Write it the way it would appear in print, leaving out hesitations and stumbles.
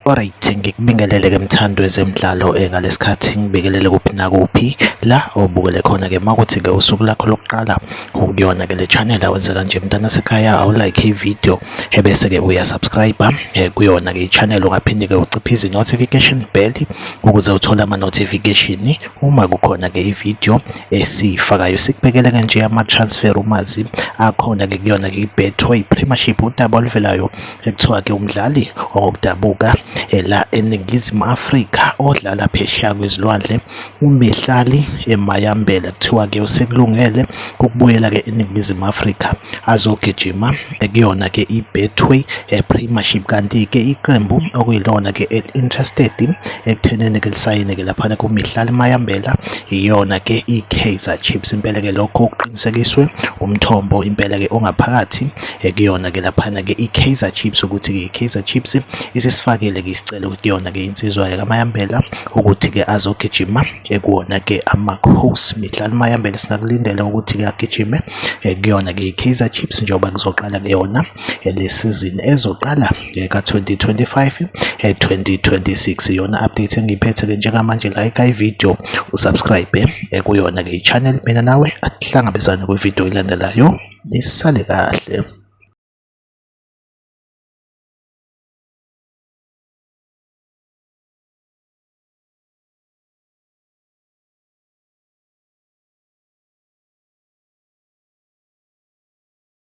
Alright, ngikubingelele-ke mthandi wezemidlalo ngalesikhathi ngibingelele kuphi nakuphi la obukele khona-ke makuthi-ke usuku lakho lokuqala ukuyona-ke le channel awenze kanje mntana sekhaya awulike i-video ebese-ke uyasubscribe kuyona-ke i-channel ungaphinde-ke uciphize i-notification bell ukuze uthole ama-notification uma kukhona-ke i-video esiyifakayo. Sikubhekele-ke nje ama-transfer rumours akhona-ke kuyona-ke i-Betway Premiership, udaba oluvelayo ekuthiwa ke umdlali ongokudabuka la eNingizimu Afrika odlala phesheya kwezilwandle uMihlali Mayambela kuthiwa ke usekulungele ukubuyela ke eNingizimu Afrika azogijima kuyona ke iBetway Premiership. Kanti ke iqembu okuyilona ke el-interested ekuthenini ke lisayine ke laphana kuMihlali Mayambela iyona ke iKaizer Chiefs. Impela ke lokho kuqinisekiswe umthombo impela ke ongaphakathi kuyona ke laphana ke iKaizer Chiefs ukuthi ke iKaizer Chiefs isisifakile ke isicelo kuyona ke insizwa yakaMayambela ukuthi ke azogijima kuwona ke amakhosi. Mihlali Mayambela singakulindela ukuthi ke agijime kuyona ke iKaizer Chiefs njengoba kuzoqala ke yona le season ezoqala ka-2025 2026. Iyona update engiyiphethe ke njengamanje. Like i-video, usubscribe kuyona ke i-channel. Mina nawe asihlangabezane kwi-video elandelayo. Nisale kahle.